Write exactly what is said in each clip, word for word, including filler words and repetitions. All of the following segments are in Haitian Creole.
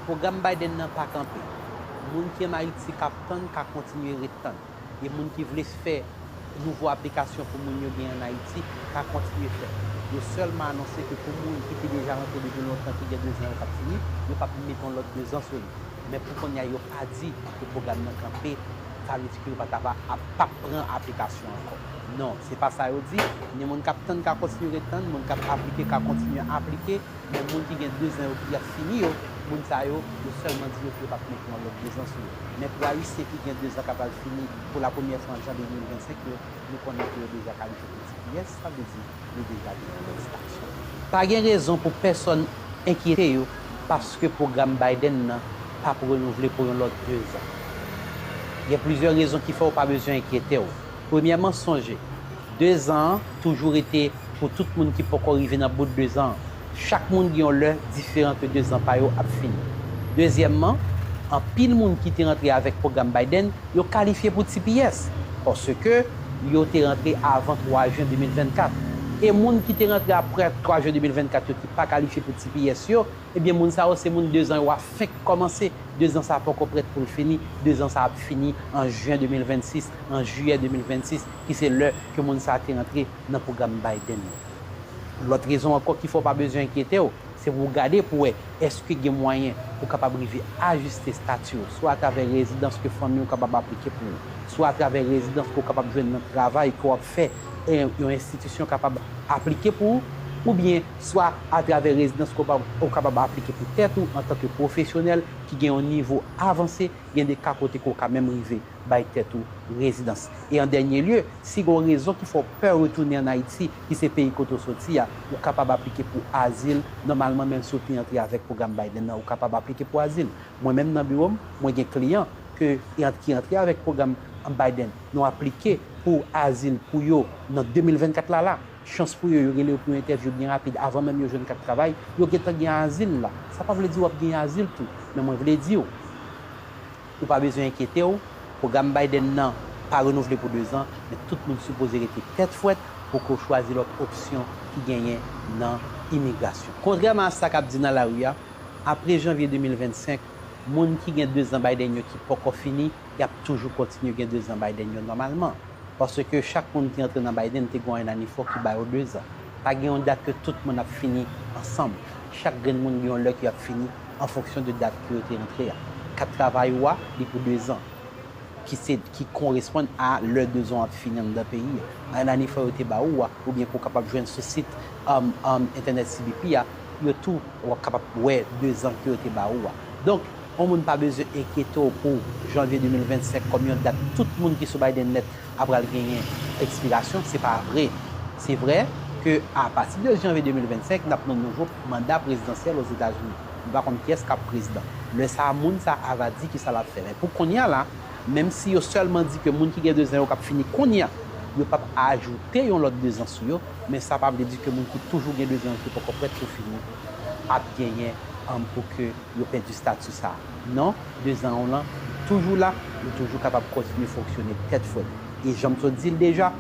Pwogram Biden nan pa kanpe. Moun ki ann Ayiti k ap tann ka kontinye ret tann. E moun ki vle fè nouvo aplikasyon pou moun yo gen ann Ayiti ka kontinye fè. Yo sèlman anonse ke pou moun ki te deja rantre depi lontan ki gen dezan yo k ap fini, yo p ap mete yon lòt dezan sou li. Men pou kounye a, yo pa di ke pwogram nan kanpe, sa vle di ke yo pa t ap, ap, p ap pran aplikasyon ankò. Non, se pa sa yo di. Ni moun k ap tann ka kontinye ret tann, moun k ap aplike ka kontinye aplike. Men moun ki gen dezan yo ki ap fini yo, moun sa yo, yo sèlman di yo ke yo p ap mete yon lòt dezan sou yo. Men pou Ayisyen ki gen dezan k ap al fini pou la premyè fwa an janvye de mil vennsenk yo, nou konnen ke yo deja kalifye pou T P S, sa vle di yo deja gen yon lòt estati. Pa gen rezon pou pèsonn enkyete yo paske pwogram Biden nan p ap renouvle pou yon lòt dezan. Gen plizyè rezon ki fè w pa bezwen enkyete w. Premyèman, sonje, dezan an toujou rete pou tout moun ki poko rive nan bout dezan an. Chak moun gen yon lè diferan ke dezan pa yo ap fini. Dezyèmman, anpil moun ki te rantre avèk pwogram Biden, yo kalifye pou T P S, paske yo te rantre avan twa jen de mil vennkat. E moun ki te rantre apre twa jen de mil vennkat yo ki pa kalifye pou T P S yo, ebyen, moun sa yo se moun dezan yo a fenk kòmanse. Dezan sa a poko prèt pou l fini. Dezan sa a ap fini an jen de mil vennsis, an jiyè de mil vennsis, ki se lè ke moun sa a te rantre nan pwogram Biden nan. Lòt rezon ankò ki fè w pa bezwen enkyete w, se pou w gade pou w wè èske gen mwayen pou w kapab rive ajiste estati w, swa atravè rezidans ke fanmi w kapab aplike pou ou, swa atravè rezidans ke w kapab jwenn nan travay ke w ap fè, e yon enstitisyon kapab aplike pou ou, oubyen swa atravè rezidans ke w pa, ou kapab aplike pou tèt ou antanke pwofesyonèl ki gen yon nivo avanse, gen de ka kote ke w ka menm rive bay tèt ou rezidans. E an dènye lye, si gen yon rezon ki fè w pè retounen ann Ayiti, ki se peyi kote w soti a, ou kapab aplike pou azil. Nòmalman, menm si w te antre avèk pwogram Biden nan, ou kapab aplike pou azil. Mwen menm nan biwo m, mwen gen kliyan ke, ki antre avèk pwogram Biden. Nou aplike pou azil pou yo nan de mil vennkat la la. Chans pou yo, yo rele yo pou yon entèvyou byen rapid avan menm yo jwenn kat travay, yo gentan gen azil la. Sa pa vle di w ap gen azil tou, men mwen vle di w, ou pa bezwen enkyete w, pwogram Biden nan pa renouvle pou dezan, men tout moun sipoze rete tèt frèt pou ke w chwazi lòt opsyon ki genyen nan imigrasyon. Kontrèman a sa k ap di nan lari a, apre janvye de mil vennsenk, moun ki gen dezan Biden yo ki poko fini, y ap toujou kontinye gen dezan Biden yo nòmalman. Paske chak moun ki antre nan Biden te gen yon N ninety-four ki ba yo dezan. Pa gen yon dat ke tout moun ap fini ansanm. Chak grenn moun gen yon lè ke y ap fini an fonksyon de dat ke yo te rantre a. Kat travay ou a, li pou dezan, ki se, ki koresponn a lè dezan w ap fini anndan peyi a. N ninety-four yo te ba ou a, oubyen ke w kapab jwenn sou sit, um, um, entènèt C B P a, yo tou, w ap kapab wè dezan ke yo te ba ou a. Donk, yon moun pa bezwen enkyete w pou janvye de mil vennsenk kòm yon dat tout moun ki sou Biden nèt apral genyen ekspirasyon, se pa vre. Se vre ke apati de janvye de mil vennsenk, n ap nan nouvo manda prezidansyèl Ozetazini. Nou pa konn kiyès k ap prezidan. Lè sa a, moun sa a va di kisa l ap fè. Men pou kounye a la, menm si yo sèlman di ke moun ki gen dezan yo k ap fini kounye a, yo p ap ajoute yon lòt dezan sou yo, men sa pa vle di ke moun ki toujou gen dezan yo ki poko prèt pou fini ap genyen, um, pou ke yo pèdi estati sa a. Non, dezan w lan toujou la, ou toujou kapab kontinye fonksyone tèt frèt. E jan m sot di l deja,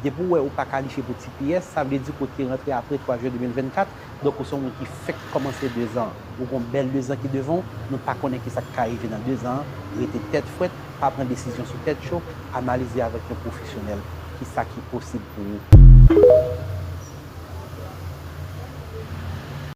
depi w wè ou pa kalifye pou T P S, sa vle di ke w te rantre apre twa jen de mil vennkat, donk ou se yon moun ki fèk kòmanse dezan an. Ou gen yon bèl dezan ki devan w, nou pa konnen kisa k ka rive nan dezan an, rete tèt frèt, pa pran desizyon sou tèt cho, analize avèk yon pwofesyonèl kisa ki posib pou ou.